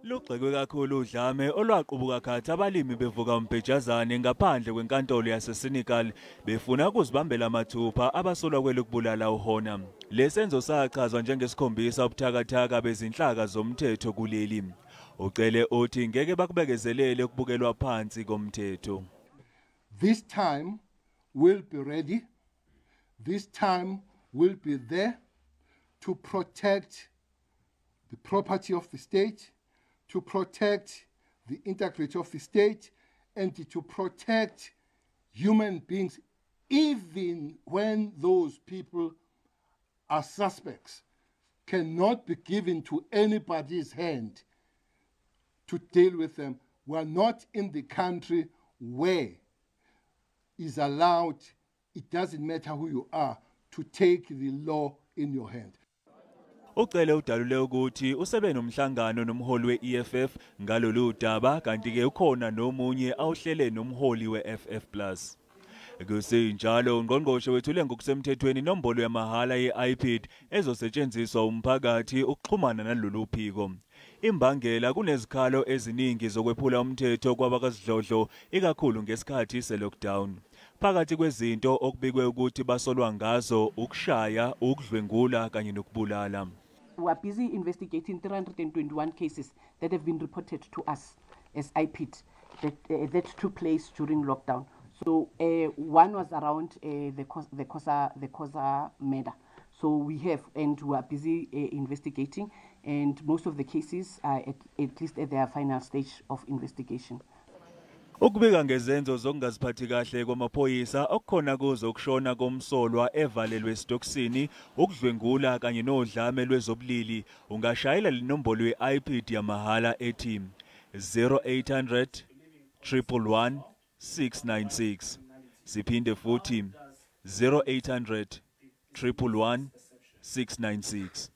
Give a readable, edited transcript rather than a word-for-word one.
Lugxekwe kakhulu udlame olwaqubuka khathi abalimi bevuka umbhejazane ngaphandle kwenkantolo yaseSenekal befuna ukuzibambela mathupha abasolwa kwelokubulala uHona. Lesenzo sachazwa njengesikhombisa ubuthakathaka bezinhlaka zomthetho kuleli. Ucele uthi ngeke bakubekezelele ukubukelwa phansi komthetho. This time we'll be ready. This time we'll be there to protect the property of the state, to protect the integrity of the state, and to protect human beings, even when those people are suspects, cannot be given to anybody's hand to deal with them. We are not in the country where is allowed, it doesn't matter who you are, to take the law in your hand. Ucele udalule ukuthi usebe nomhlangano nomholi we-EFF ngalolu daba, kanti ke ukhona nomunye awuhlele nomholi we-FF Plus. Kusenjalo, ungqongqoshe wethule ngokusemthethweni inombolo yamahhala ye-IPID ezosetshenziswa umphakathi ukuxhumana nalolu phiko. Imbangela kunezikhalo eziningi zokwephula umthetho kwabakazidlodlo, ikakhulu ngesikhathi se-lockdown. Phakathi kwezinto okubikwe ukuthi basolwa ngazo ukushaya, ukudlwengula kanye nokubulala. We are busy investigating 321 cases that have been reported to us as IPID that took place during lockdown. So one was around the Khoza murder. So we have, and we are busy investigating, and most of the cases are at least at their final stage of investigation. Ukubika ngezenzo zokungaziphathi kahle kwamaphoyisa okukhona kuzo ukushona komsolwa evalelwe esitokisini, ukudlwengula kanye nodlame lwezobulili, ungashayela lenombolo ye-IPID yamahhala ethi 0800 111 696. Siphinde futhi, 0800 111 696.